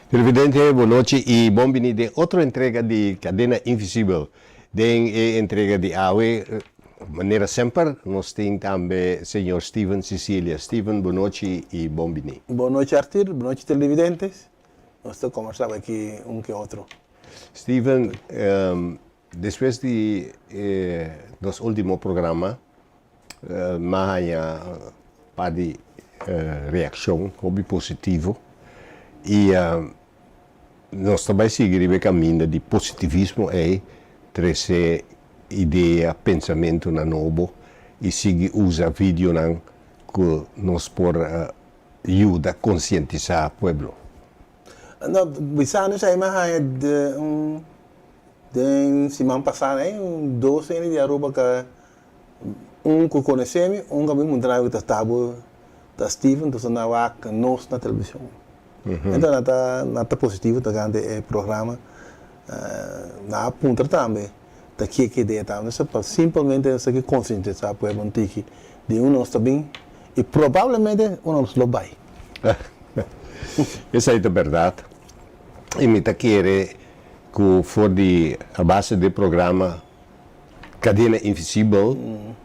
Televidente, bon nochi y bon bini den otro entrega di Cadena Invisibel. Den e entrega di awe, manera semper, nos tin tambe señor Steven Cicilia. Steven, bon nochi y bon bini. Bon nochi Arthur, bon nochi televidentes. Nos ta combersa aki un ke otro. Steven, despues di e nos ultimo programa, m'a haña par di reaccion hopi positivo y nos ta bay sigui riba e caminda di positivismo ey, trece idea, pensamentonan nobo y sigui usa videonan cu nos por yuda konsientisá pueblo? No, bisa nos ei mi a haña de un den siman pasá ei un dos hende di Aruba ka un ku konosé mi, un ku a bin puntra mi ku ta stabo ta Steven, entonces nan a wak nos na televishon. Enton nan ta nan ta positivo tokante e programa. Nan a puntra tambe ta ke ke idea ta. Nos pa simpelmente nos ta ke konsientisá pueblo un tiki di unda nos ta bin i probablemente unda nos lo bai. Esei ta bèrdat i mi ta kere ku for di a base di e programa Kadena Invisibel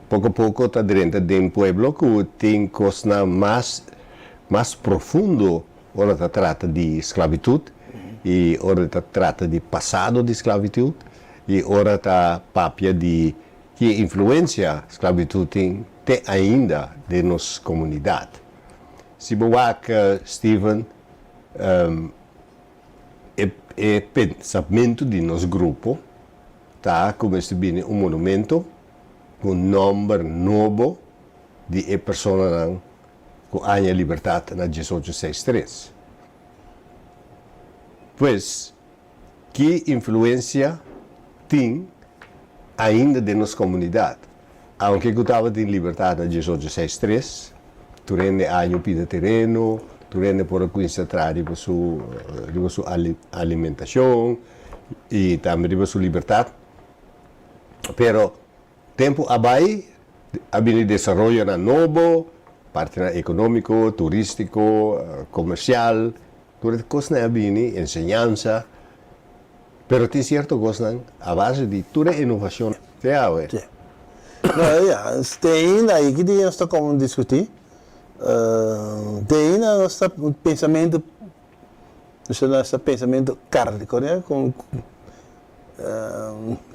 poko poko ta drenta den pueblo ku tin kosnan mas mas profundo ora ta trata di sklabitut i ora ta trata di pasado di sklabitut i ora ta papia di ki influensia sklabitut tin te ainda den nos komunidat. Si bo wak Steven, e e pensamentu di nos grupo ta ku mester bini un monumento ku nòmber nobo di e personanan ku aña libertat na diesocho seis tres. Pues, ki influensia tin ainda den nos komunidat? Aunke ku tabatin libertat na diesocho seis tres, tur hende a aña pida tereno, tur hende por a kuminsá traha riba su riba su alimentashon i tambe riba su libertat. Pero Tempu a bai, a bini desaroyonan nobo, partinan ekonómiko, turístiko, komersial, tur e kosnan a bini, enseñansa, pero tin sierto kosnan a base di tur e inovashon te awe. Sí. No, ya, te ainda, i ki dia nos ta komo diskutí, te ainda nos ta pensamentu Nos ta pensamentu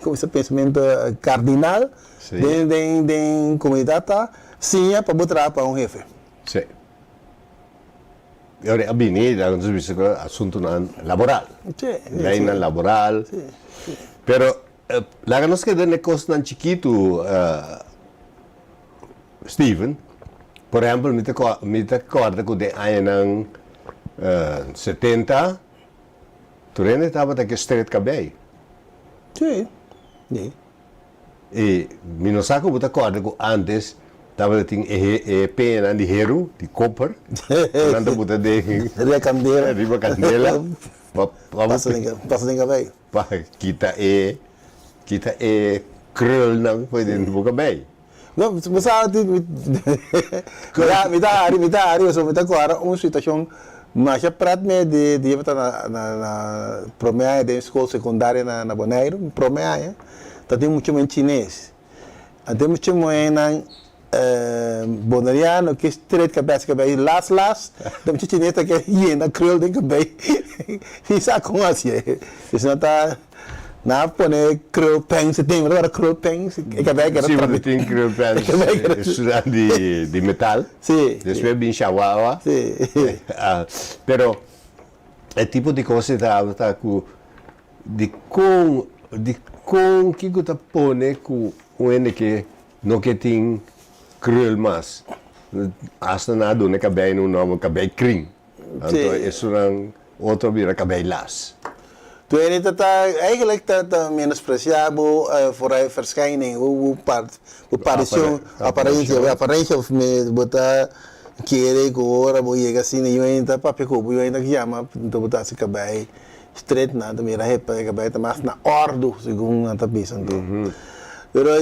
como se pensamentu cardinal den den den comunidad ta siña pa bo traha pa un hefe. Sí. E ora a bini laga nos bisa ku asuntunan laboral. Sí. Leynan laboral. Sí, sí. Pero laga nos keda na e kosnan chikitu Steven, por ehempel mi ta mi ta corda cu den añanan 70 tur hende tabata ke stret cabey. Sí, sí. Y mi no sa cu bo ta corda cu antes tabata tin e e peñanan di heru, di koper, cu nan ta buta den Riba candela. Riba candela pa pa Pasa den pasa den cabey. Pa kita e kita e krulnan for den bo cabey. No, bo sa ti mi mi ta hari, mi ta hari pasobra mi ta kòrda un situashon masha pret me di di tabata na na na promé aña den skol sekundaria na na Boneiru, promé aña, ta tin mucha muhé chines. Anto e mucha muhénan boneriano ke stret kabes kabei las las, e mucha chines ta ke yena krul den kabei, mi sa kon hasié. Esnan ta. Nan a pone krul pens, tin bo ta wòrdu krul pens? E kabei keda Sí, bo tin krul pens estunan di metal. Sí. Despues bin shawawa. Sí. Pero e tipo di kos ei ta ta ku dikon dikon kiko ta pone ku un hende ke no ke tin krul mas? Asta nan a duna e kabei un nòmber kabei krin. Anto esunnan otro a bira kabei las. Tu hende ta ta eigenlijk ta ta menosprecia bo vooruit verschijning, bo bo part bo paricion, aparencia, bo aparencia of me bo ta kere ku ora bo yega asina yu hende ta papia ku bo, yu hende ta yama anto bo ta hasi kabei stret nan ta mira hepa e kabei ta mas na ordu segun nan ta bisa anto. Pero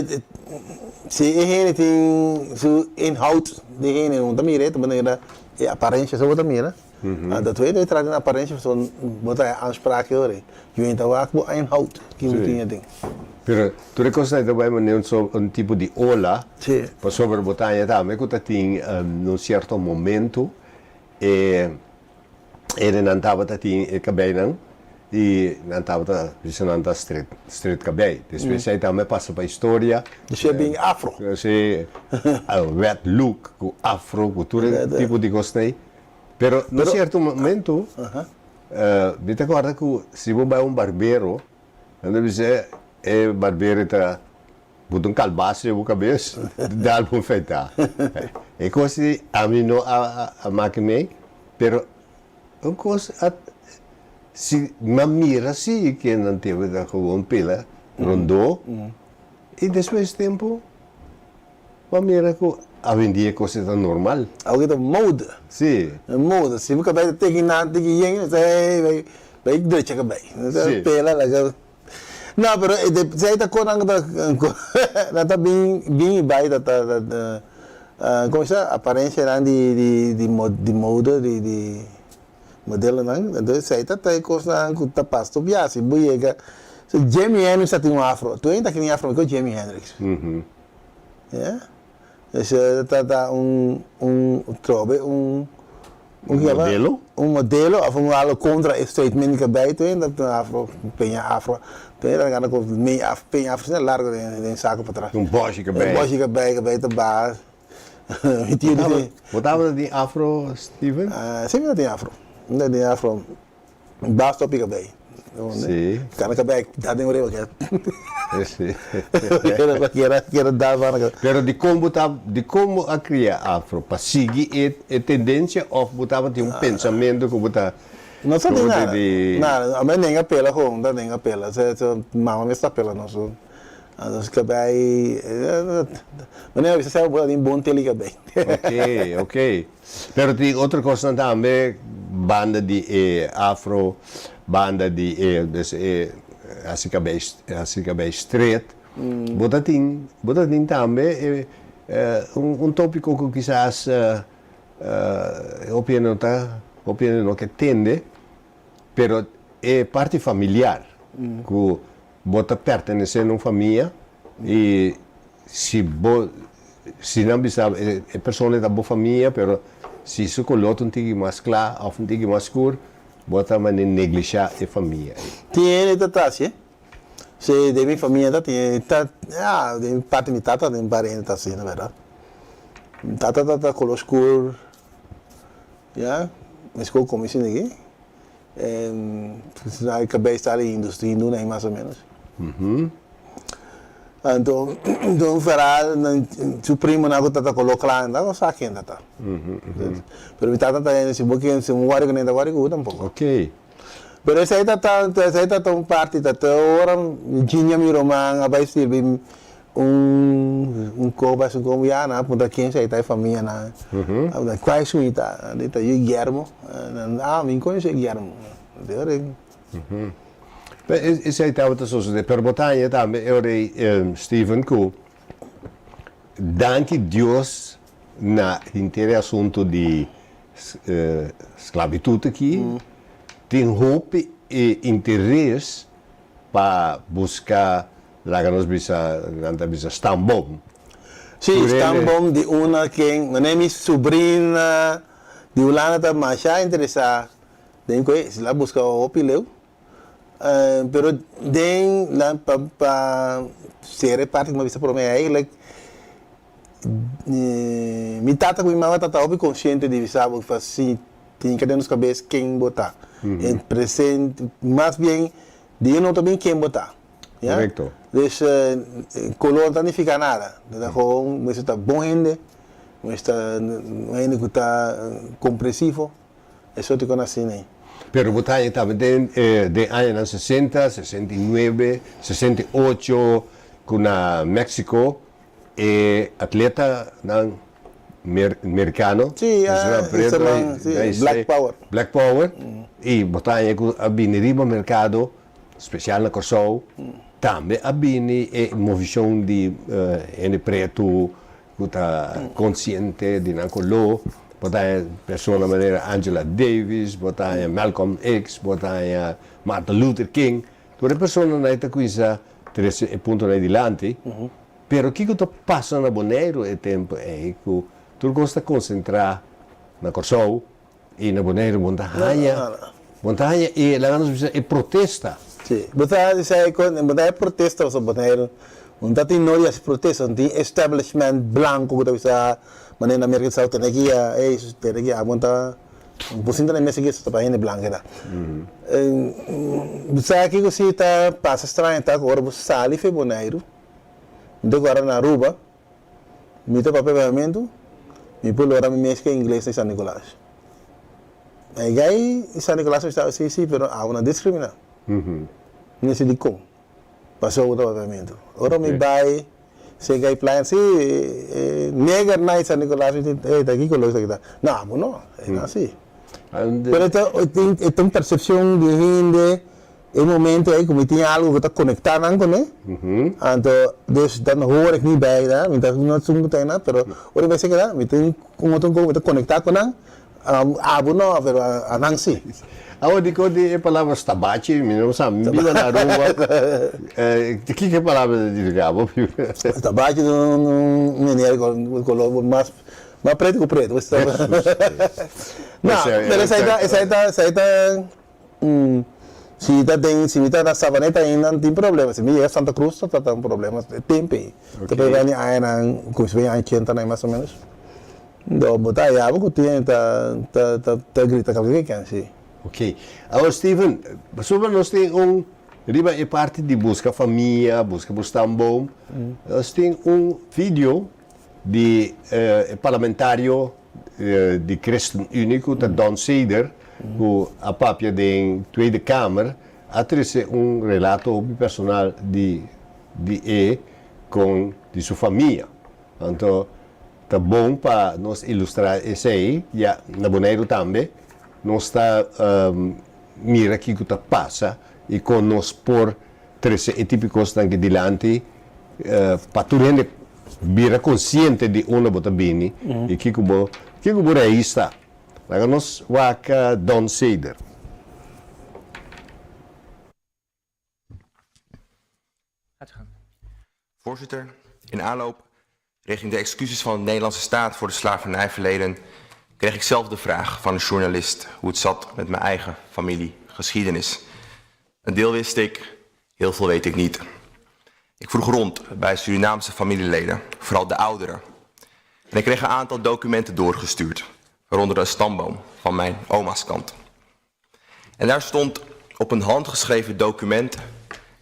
si e hende tin su inhoud di hende no ta mira e ta manera E aparencia so bo ta mira. Anto tur hende traha den aparensia pasobra bo ta haña aanspraak e ora ei. Yu ta wak bo inhoud ki bo tin aden. Pero tur e kosnan ta bai manera un so un tipo di ola pasobra bo ta haña tambe ku ta tin na un sierto momento e hendenan tabata tin e kabeinan i nan tabata bisa nan ta stret stret kabei. Despues ei tambe a pasa pa historia. Despues a bin afro. Si, wet look ku afro ku tur e tipo di kosnan ei. Pero na sierto momento mi ta kòrda ku si bo bai un barbero nan ta bisa e barbero ta buta un kalbas riba bo kabes dal bo feitá. E kos ei ami no a maki mei pero un kos a si mi a mira si ke nan tabata gewoon pela rondó i despues tempu Bo a mira ku awendia e kos ta normal. Awe ta mode. Si. E mode. Si bo kabei ta tiki nan tiki yen, bo ta hey bai bai drecha kabei. Si. Pela laga. No, pero esei ta kosnan ku ta nan ta bin bin i bai ta ta komo se aparensianan di di di di mode di di modelonan. Entonces esei ta ta e kosnan ku ta pas tur bia. Si bo yega Jimi Hendrix ta tin un afro. Tur hende ta kere afro mihor Jimi Hendrix. Ya. Esei ta ta un un trobe un un modelo? Un modelo of un algo contra e statement ke bay tur hende ta afro peña afro tur hende ta gana ku mei af peña afro asina largo den den saco patras. Un boshi ke bay. Un boshi ke bay ke bay ta baha mi tio di. Bo tabata tin afro Steven? Si mi ta tin afro mi ta tin afro. Basta hopi kabei. Sí. Kana kabei da den oreba ke. Sí. Kera kera da bana ke. Pero di kon bo ta di kon bo a kria afro? Pa sigui e e tendensia of bo tabatin un pensamentu ku bo ta No sa tin nada. Nada. Ami a nenga pela gewoon, ta nenga pela. Se se mama mes ta pela nos. Nos kabei manera a bisa sèlf bo ta tin bon teli kabei. Ok, ok. Pero tin otro kosnan tambe banda di e afro, banda di e dus e hasi kabei hasi kabei stret. Bo ta tin bo ta tin tambe e un un topiko ku kisas hopi hende no ta hopi hende no ke tende pero e parti familiar ku Bo ta pertenesé na un famia i si bo si nan bisa e persona ta bo famia pero si su koló ta un tiki mas kla òf un tiki mas skur bo ta manera neglishá e famia ei. Tin hende ta ta hasi si den mi famia ta tin ta ya den parti mi tata tin un par hende ta hasi na bèrdat mi tata ta ta koló skur ya meskos komo esei aki. Na e kabes ta di industria hindú nan mas o menos. Anto un verhaal su primonan ku tabata kolo kla nan no sa ken ta ta. Pero mi tata ta hende si bo ken si bo wòrdu ku nan ta wòrdu ku bo tampoko. Pero esei ta ta esei ta ta un parti ta te ora Ginia mi ruman a bai sirbi un un koba su komo ya nan a puntra ken esei ta e famia nan a puntra kua esun i ta nan di ta yu Guillermo nan ah mi konosé Guillermo de ora ei. Esei tabata sosodé pero bo ta haña tambe e ora ei Steven ku danki Dios na henter e asuntu di sklabitut aki tin hopi interes pa buska Laga nos bisa, nan ta bisa stamboom. Sí, stamboom di una ken, manera mi subrina di Hulanda ta masha interesá den koe, si la buska hopi leu, pero den la pa pa sera e parti ku mi a bisa promé eigenlijk Mi tata ku mi mama ta hopi konsiente di bisa bo pa si tin den nos kabes ken bo ta. En presente, mas bien di e no ta bin ken bo ta. Ya? Korekto. Dus kolor no ta nifiká nada. Ta gewoon mester ta bon hende, mester ta un hende ku ta komprensivo. E sorti kon asina ei. Pero bo ta haña tambe den den añanan sesenta, 69, 68 ku na Mexico e atletanan merikano, Sí, sí, Black Power. Black Power, i bo ta haña ku a bini riba merkado, spesial na Kòrsou, tambe a bini e movishon di hende pretu ku ta konsiente di nan koló. Bo ta haña persona manera Angela Davis, bo ta haña Malcolm X, bo ta haña Martin Luther King. Tur e personanan ei ta kuminsá trese e puntonan ei dilanti. Pero kiko ta pasa na Boneiru e tempu ei ku tur kos ta konsentrá na Kòrsou i na Boneiru bo no ta haña, bo no ta haña e, laga nos bisa, e protesta. Sí, bo ta bisa e kon, bo ta haña protesta pasobra Boneiru no ta tin no di hasi protesta, no tin establishment blanku ku ta bisa manera na Merka di South tene ki a, ey, tene ki abo no ta, bo sinta na e mesa aki ta pa hende blanku ta. Bo sa kiko si ta pasa straño ta ku ora bo sali for Boneiru, Mi ta guarda na Aruba, mi ta papia papiamentu, mi por lora mi mes ke ingles na San Nicolas. E gai di San Nicolas mi staba si, si, pero abo na discrimina. Mi si dikon, pasobra bo ta papiamentu. Ora mi bai si e gai playa, si, e neger na San Nicolas, mi di, ey, ta kiko lo esaki ta? No, abo no, e no asi. Pero e ta, e ta un percepcion di hende. E momento ei ku mi tin algu ku ta konektá nan kuné, anto dus dan hoor ik niet bij nan, mi ta no esun ku ta einan, pero ora mi bai seka mi tin un otro kos ku mi ta konektá ku nan, abo no, pero a nan si. Awor dikon di e palabra stabachi, mi no sa, mi biba na Aruba, kiko e palabra ta nifiká? Bo biba. Stabachi ta un meneer ku kolor mas mas pretu ku pretu. No, pero esei ta esei ta esei ta. Si ta den, si mi ta na Savaneta ainda no tin problema, si mi yega Santa Cruz ta ta un problema e tempo ei. Ta por bini añanan, ku si bini aña ochenta nan mas o menos. Do bo ta haya bo ku tin ta ta ta ta grita kalke ke ken si. Ok. Awor Steven, pasobra nos tin un, riba e parti di buska famia, buska bo stamboom, nos tin un video di e parlamentario di ChristenUnie ku ta Don Seder ku a papia den Tweede Kamer a trese un relato hopi personal di di e kon di su famia. Anto ta bon pa nos ilustra esei ya na Boneiru tambe nos ta mira kiko ta pasa i kon nos por trese e tipo kosnan aki dilanti pa tur hende bira konsiente di unda bo ta bini i kiko bo kiko bo rais ta. Laga nos wak Don Seder. Voorzitter, in aanloop richting de excuses van de Nederlandse staat voor de slavernijverleden kreeg ik zelf de vraag van een journalist hoe het zat met mijn eigen familiegeschiedenis. Een deel wist ik, heel veel weet ik niet. Ik vroeg rond bij Surinaamse familieleden, vooral de ouderen. En ik kreeg een aantal documenten doorgestuurd, waaronder een stamboom van mijn oma's kant. En daar stond op een handgeschreven document,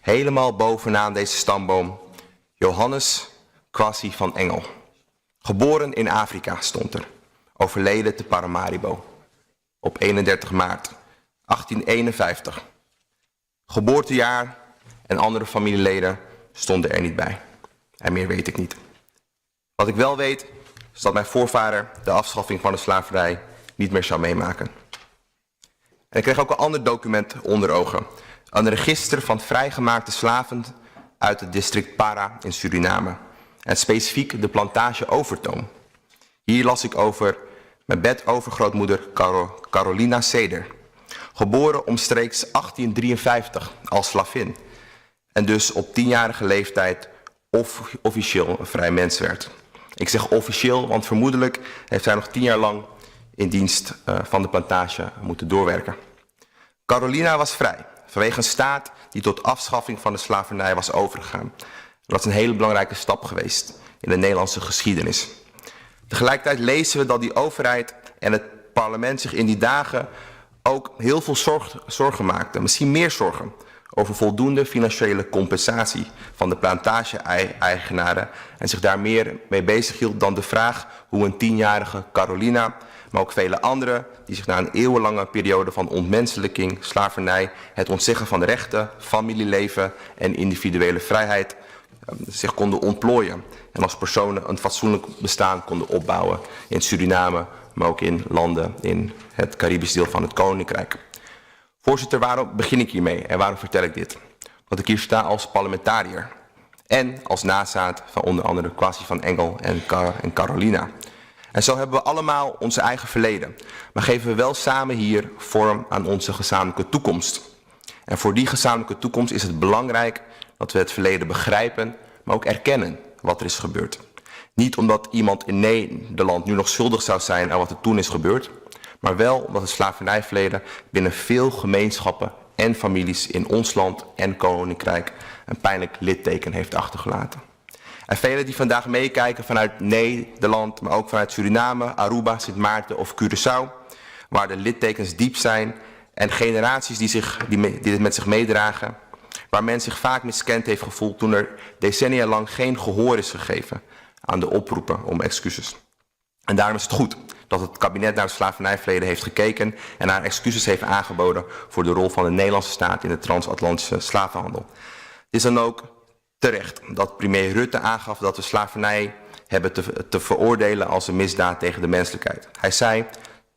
helemaal bovenaan deze stamboom, Johannes Kwasi van Engel. Geboren in Afrika stond er, overleden te Paramaribo op 31 maart 1851. Geboortejaar en andere familieleden stonden er niet bij. En meer weet ik niet. Wat ik wel weet, is dat mijn voorvader de afschaffing van de slavernij niet meer zou meemaken. En ik kreeg ook een ander document onder ogen. Een register van vrijgemaakte slaven uit het district Para in Suriname. En specifiek de plantage Overtoom. Hier las ik over mijn bedovergrootmoeder Caro Carolina Seder. Geboren omstreeks 1853 als slavin. En dus op tienjarige leeftijd of officieel een vrij mens werd. Ik zeg officieel, want vermoedelijk heeft hij nog tien jaar lang in dienst eh, van de plantage moeten doorwerken. Carolina was vrij, vanwege een staat die tot afschaffing van de slavernij was overgegaan. Dat is een hele belangrijke stap geweest in de Nederlandse geschiedenis. Tegelijkertijd lezen we dat die overheid en het parlement zich in die dagen ook heel veel zorg, zorgen maakten, misschien meer zorgen, over voldoende financiële compensatie van de plantage-eigenaren en zich daar meer mee bezighield dan de vraag hoe een tienjarige Carolina, maar ook vele anderen die zich na een eeuwenlange periode van ontmenselijking, slavernij, het ontzeggen van rechten, familieleven en individuele vrijheid ehm, zich konden ontplooien en als personen een fatsoenlijk bestaan konden opbouwen in Suriname, maar ook in landen in het Caribisch deel van het Koninkrijk. Voorzitter, waarom begin ik hiermee en waarom vertel ik dit? Want ik hier sta als parlementariër en als nazaat van onder andere Kwasi van Engel en, Car en Carolina. En zo hebben we allemaal ons eigen verleden, maar geven we wel samen hier vorm aan onze gezamenlijke toekomst. En voor die gezamenlijke toekomst is het belangrijk dat we het verleden begrijpen, maar ook erkennen wat er is gebeurd. Niet omdat iemand in Nederland nu nog schuldig zou zijn aan wat er toen is gebeurd, maar wel omdat het slavernijverleden binnen veel gemeenschappen en families in ons land en koninkrijk een pijnlijk litteken heeft achtergelaten. En velen die vandaag meekijken vanuit Nederland, maar ook vanuit Suriname, Aruba, Sint Maarten of Curaçao, waar de littekens diep zijn en generaties die, zich, die, die dit met zich meedragen, waar men zich vaak miskend heeft gevoeld toen er decennia lang geen gehoor is gegeven aan de oproepen om excuses. En daarom is het goed dat het kabinet naar het slavernijverleden heeft gekeken en haar excuses heeft aangeboden voor de rol van de Nederlandse staat in de transatlantische slavenhandel. Het is dan ook terecht dat premier Rutte aangaf dat we slavernij hebben te, te veroordelen als een misdaad tegen de menselijkheid. Hij zei,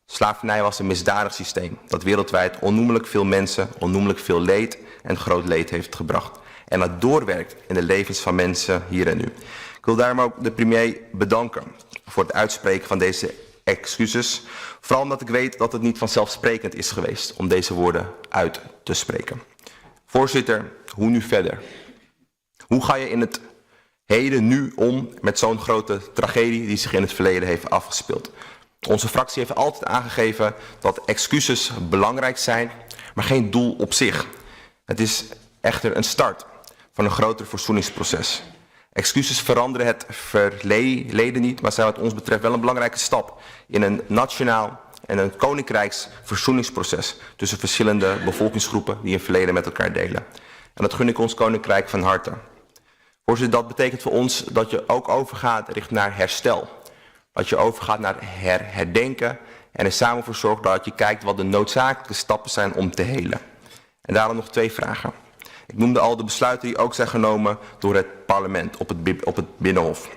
slavernij was een misdadig systeem dat wereldwijd onnoemelijk veel mensen, onnoemelijk veel leed en groot leed heeft gebracht. En dat doorwerkt in de levens van mensen hier en nu. Ik wil daarom ook de premier bedanken voor het uitspreken van deze excuses. Vooral omdat ik weet dat het niet vanzelfsprekend is geweest om deze woorden uit te spreken. Voorzitter, hoe nu verder? Hoe ga je in het heden nu om met zo'n grote tragedie die zich in het verleden heeft afgespeeld? Onze fractie heeft altijd aangegeven dat excuses belangrijk zijn, maar geen doel op zich. Het is echter een start van een groter verzoeningsproces. Excuses veranderen het verleden niet, maar zijn wat ons betreft wel een belangrijke stap in een nationaal en een koninkrijksverzoeningsproces tussen verschillende bevolkingsgroepen die een verleden met elkaar delen. En dat gun ik ons koninkrijk van harte. Voorzitter, dat betekent voor ons dat je ook overgaat richting naar herstel. Dat je overgaat naar her herdenken en er samen voor zorgt dat je kijkt wat de noodzakelijke stappen zijn om te helen. En daarom nog twee vragen. Ik noemde al de besluiten die ook zijn genomen door het parlement op het, op het Binnenhof.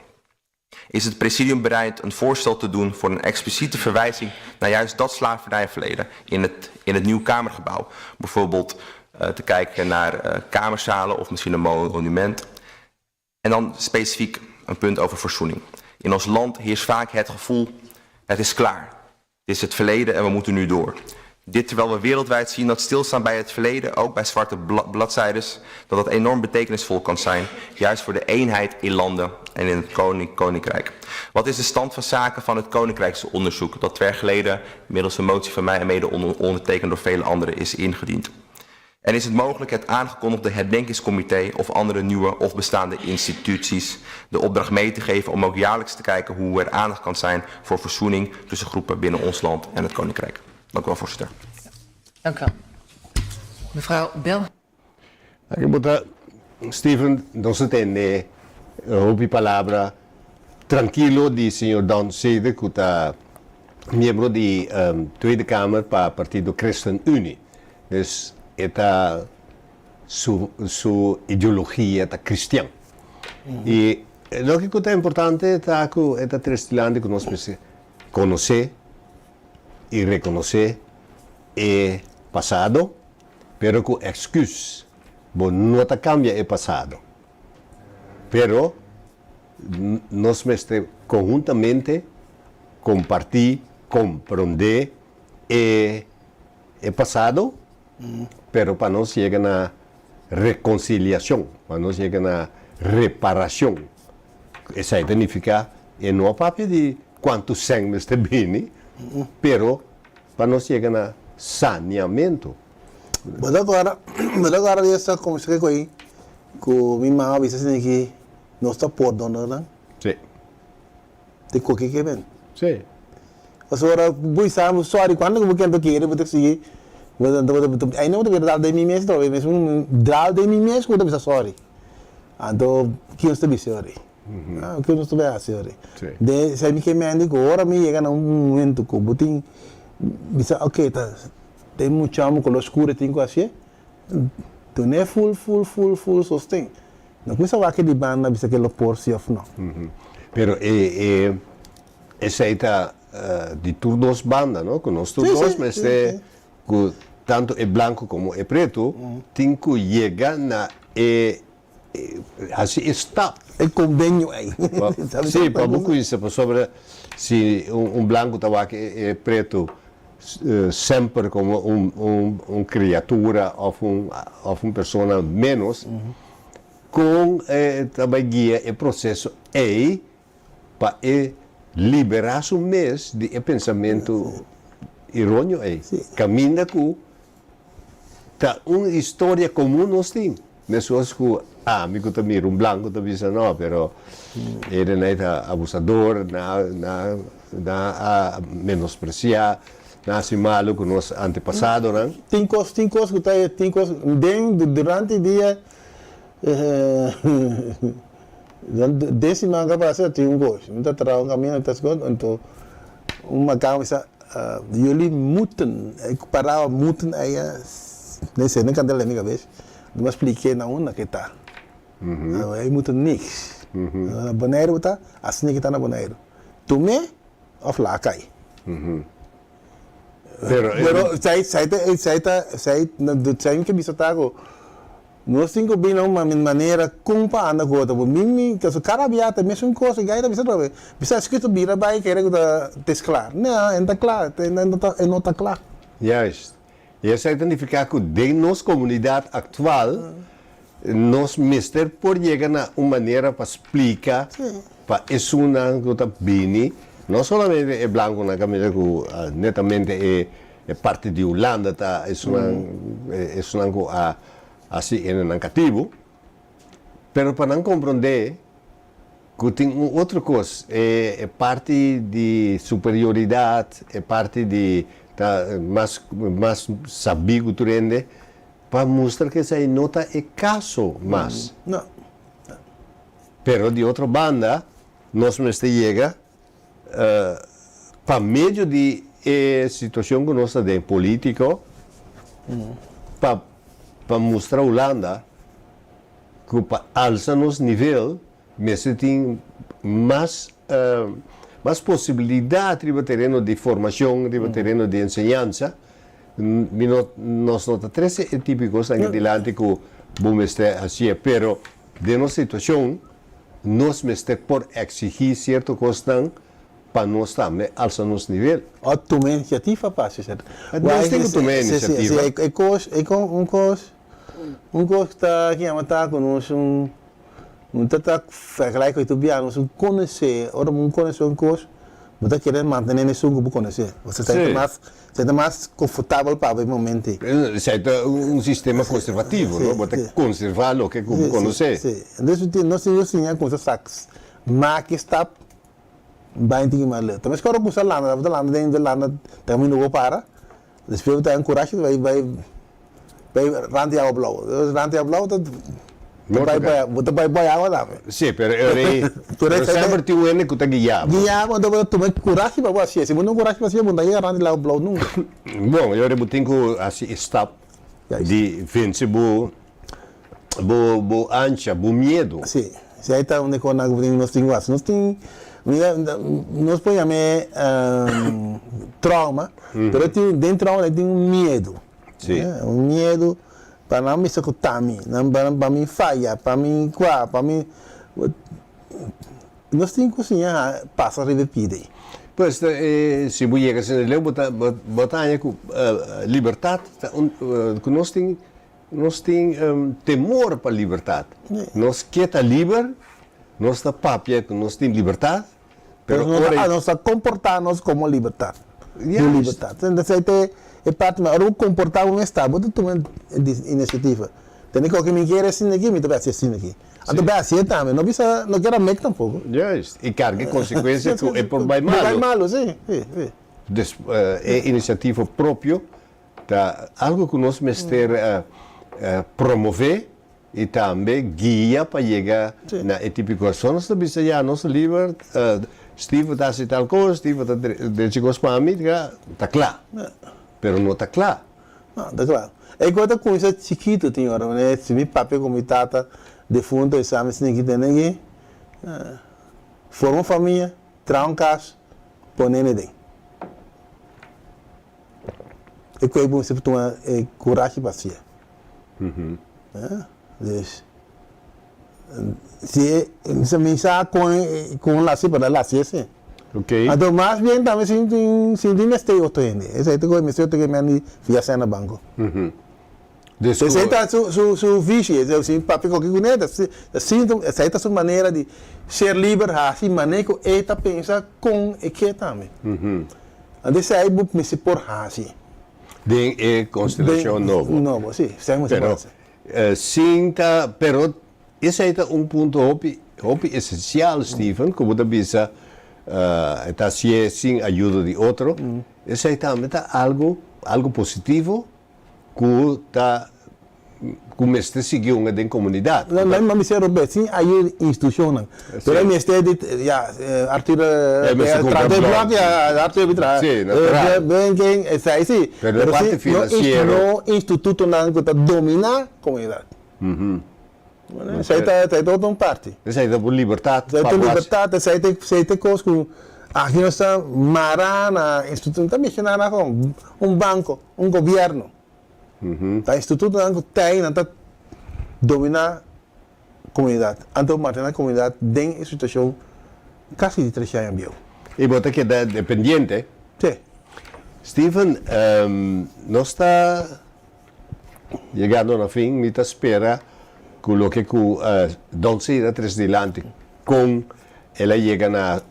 Is het presidium bereid een voorstel te doen voor een expliciete verwijzing naar juist dat slavernijverleden in het, in het nieuw Kamergebouw? Bijvoorbeeld uh, te kijken naar uh, kamerzalen of misschien een monument. En dan specifiek een punt over verzoening. In ons land heerst vaak het gevoel, het is klaar. Het is het verleden en we moeten nu door. Dit terwijl we wereldwijd zien dat stilstaan bij het verleden, ook bij zwarte bladzijdes, dat dat enorm betekenisvol kan zijn, juist voor de eenheid in landen en in het koning koninkrijk. Wat is de stand van zaken van het koninkrijksonderzoek dat twee jaar geleden middels een motie van mij en mede ondertekend door vele anderen is ingediend? En is het mogelijk het aangekondigde herdenkingscomité of andere nieuwe of bestaande instituties de opdracht mee te geven om ook jaarlijks te kijken hoe er aandacht kan zijn voor verzoening tussen groepen binnen ons land en het Koninkrijk? Dank u wel, voorzitter. Dank u wel. Mevrouw Bel. Aki bo ta Steven, nos a tende hopi palabra trankilo di señor Don Seder ku ta miembro di Tweede Kamer pa partido Christen Unie. Dus e ta su su ideologia ta cristian. I loke ku ta importante ta ku e ta tres dilanti ku nos mester konosé i rekonosé e pasado, pero ku èksküs. Bo no ta kambia e pasado, pero nos mester konhuntamente kompartí, komprondé e e pasado, pero pa nos yega na rekonsiliashon, pa nos yega na reparashon. Esei ta nifiká e no a papia di kuantu sèn mester bini, pero pa nos yega na saneamentu. Bo ta kòrda, bo ta kòrda di esa kombersashon ku ei ku mi mama a bisa asina ki nos ta pordona nan? Sí. Di koke ke ben? Sí. Pasobra bo bisa bo sòri kuantu ku bo kenta kere bo ta sigui bo ta ainda bo ta bira dal den mi mes atrobe mesun dal den mi mes ku bo ta bisa sòri. Anto ki nos ta bisa ori? Ki nos ta bai hasi ori? Den esei mi ke mende ku ora mi yega na un momento ku bo tin bisa ok ta den mucha amo kolor skur e tin ku hasié dun'é ful ful ful ful sosten. No kuminsa wak di banda bisa ke lo por si òf no. Pero e e esei ta di tur dos banda no ku nos tur dos mester ku tantu e blanku komo e pretu tin ku yega na e hasi e stap. E konbenio ei. Si, pa bo kuinsa pasobra. Si un blanku ta wak e pretu semper komo un kriatura òf un persona ménos, kon e ta bai guia e proseso ei pa e liberá su mes di e pensamentu irónio ei? Kaminda ku Ta un historia komun nos tin. Meskos ku ami ku ta mira un blanku ta bisa no, pero erenai ta abusador, nan nan nan a menospresiá, nan a hasi malu ku nos antepasadonan. Tin kos, tin kos ku ta, tin kos den durante dia den siman ku a pasa tin un kos, mi ta traha un kaminda ta skot anto un makamba bisa Jullie moeten, e palabra moeten aya no sé, no kanta den mi kabes, mi a spliké na unda ke ta. Ei moeten niks. Na Boneiru bo ta, asina ke ta na Boneiru. Tum'é òf laga kai. Pero esei ta, esei ta, esei, esei mi ke bisa ta ku Nos tin ku bini na un manera kon pa anda ku otro. Mi mi kaso kada bia ta e mesun kos e gai ta bisa atrobe. Bisa esaki ta bira bai kere ku ta es kla. No, e no ta kla, e no ta kla. Juist. I esei ta nifiká ku den nos komunidat aktual nos mester por yega na un manera pa splika pa esunnan ku ta bini, no solamente e blankunan kaminda ku netamente e E parti di Hulanda ta esunnan esunnan ku a hasi hendenan katibu, pero pa nan komprondé ku tin un otro kos, e e parti di superioridat, e parti di ta mas mas sabí ku tur hende, pa mustra ku esei no ta e kaso mas. No. Pero di otro banda nos mester yega Pa medio di e situacion cu nos ta den politico, pa pa mustra Hulanda cu pa alsa nos nivel mester tin mas mas posibilidad riba tereno di formacion, riba tereno di enseñansa. Mi no nos no ta trece e tipo di cosnan aki dilanti cu bo mester hacié, pero den nos situacion Nos mester por exigí cierto cosnan pa nos tambe alsa nos nivel. O tuma iniciativa pa haci cierto. Nos tin cu tuma e iniciativa. Si, e cos, e con, un cos, un cos cu ta yama ta cu nos un, un ta ta vergelijk cu e tur bia, nos un conoce, ora bo un conoce un cos, bo ta kere mantene esun cu bo conoce. Bo ta sinti mas, sinti mas confortabel pa bo e momento ei. Esei ta un sistema conservativo, no? Bo ta conserva loke cu bo conoce. Si, si. Entonces nos tin cu siña cuminsa sak maki stap bai tin mas leu. Ta mes ora cuminsa landa, bo ta landa den landa ta caminda bo para, despues bo ta haña curashi bai bai Bai rant di awa blou. Rant di awa blou ta bai bai bo ta bai bai awa tambe. Si, pero e rei pero semper tin un hende ku ta guia bo. Guia bo, anto bo ta tuma e kurashi pa bo hasié. Si bo no kurashi pa hasié, bo no ta yega rant di awa blou nunka. Bon, e ora bo tin ku hasi e stap di vense bo bo bo ansha, bo miedu. Si, si ai ta un di kosnan ku nos tin ku hasi. Nos tin, mira, nos por yam'é trauma, pero tin den trauma tin un miedu. Sí. Un miedu pa nan bisa ku ta mi, nan pa mi faya, pa mi kua, pa mi. Nos tin ku siña pasa riba e pida ei. Pues si bo yega asina leu bo ta bo ta haña ku libertat ta un ku nos tin nos tin temor pa libertat. Nos ke ta liber, nos ta papia ku nos tin libertat, Pero ora nos ta komportá nos komo libertat. Di libertat. Entonces ei ta e parti mas. Ora bo komportá bo mes ta, bo ta tuma inisiativa. Tene ku oke mi kier asina aki, mi ta bai hasi asina aki. Anto bai hasié tambe. No bisa, no keda mek tampoko. Juist. I karga e konsekuensia ku e por bai malu. Por bai malu, si. Si, si. Dus e inisiativa propio ta algu ku nos mester promové. I tambe guia pa yega na e tipiko. So nos ta bisa ya nos ta liber, Steve ta hasi tal kos, Steve ta drecha kos pa mi, ta kla. Pero no ta kla. No ta kla. E kos ta kuminsá chikitu tin ora. Manera si mi papia ku mi tata defuntu e sa mi sninki tene aki, forma un famia, traha un kas, pone mi den. E ku ei bo mester tuma e kurashi pa hasié. Dus, si e mi sa kon e kon el hasi, pero el hasié si. Anto mas bien tambe sin tin sin tin mester otro hende. Esei ta kohe mester otro hende di fia sèn na banko. Esei ta su su su vishi, si papia koki kuné ta sinti esei ta su manera di ser liber hasi manera ku e ta pensa kon e ke tambe. Anto esei bo mester por hasi. Den e konstelashon nobo. Nobo, si. Esei mester por hasi. Pero sin ta pero Esei ta un punto hopi hopi esensial, Steven, ku bo ta bisa e ta hasié sin ayudo di otro. Esei tambe ta algu algu positivo ku ta ku mester sigui hunga den komunidat. No, no, mi mester robes, sin ayudo di institushonnan. Pero e mester di, ya, Arthur traha den blòk, ya, Arthur a traha. Sí, natural. Ben ken, esei sí. Pero e parti finansiero. No institutonan ku ta dominá komunidat. Esei ta esei ta otro un parti. Esei ta bo libertat pa bo hasi. Libertat, esei ta esei ta e kos ku aki nos ta mará na instituto, no ta menshoná na kon, un banko, un gobièrnu. Ta institutonan ku ta ei nan ta dominá komunidat, anto mantené komunidat den e situashon kasi di tres aña bieu. I bo ta keda dependiente? Sí. Steven, nos ta Yegando na fin, mi ta spera ku loke ku Don Cid a trese dilanti kon el a yega na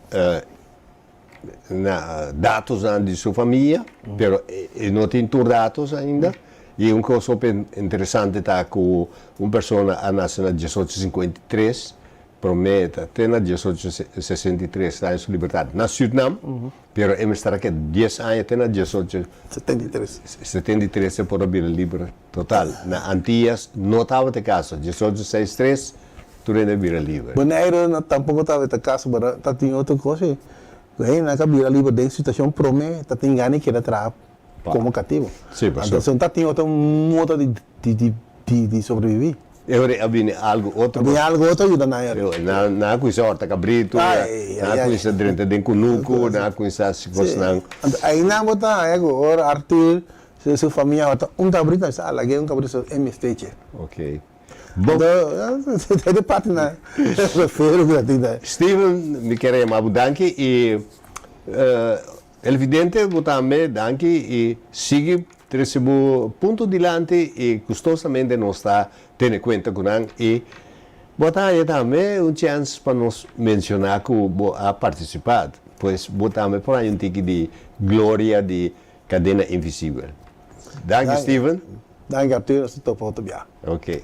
na datosnan di su famia, pero e no tin tur datos ainda. I un kos hopi interesante ta ku un persona a nase na diesocho sinkuenta i tres, promé ta te na diesocho sesenta i tres ta den su libertat na Sürnam, Pero e mester a keda dies aña te na diesocho 73. 73 e por a bira liber total. Na Antillas no tabata e kaso. Diesocho seis tres tur hende a bira liber. Boneiru no tampoko tabata e kaso pero ta tin otro kos si. Ku hendenan ka bira liber den situashon prome ta tin gana di keda traha komo katibu. Sí, pasobra. Anto ta tin otro modo di di sobrevivi. E ora a bini algu otro. A bini algu otro yuda nan e. Nan a kuminsá horta kabritu, nan a kuminsá drenta den kunuku, nan a kuminsá hasi kosnan. Anto einan bo ta haña ku ora Arthur su famia horta un kabritu, nan bisa a lag'é un kabritu so e mester che. Ok. Anto e parti nan referu ku ta tin ta. Steven, mi kier a yama bo danki i Televidente, bo tambe danki i sigui trese bo punto dilanti i gustosamente nos ta tene kuenta ku nan i bo ta haña tambe un chèns pa nos menshoná ku bo a partisipá. Pues bo tambe por haña un tiki di gloria di Kadena Invisibel. Danki Steven. Danki Arturo, nos ta topa otro bia. Ok.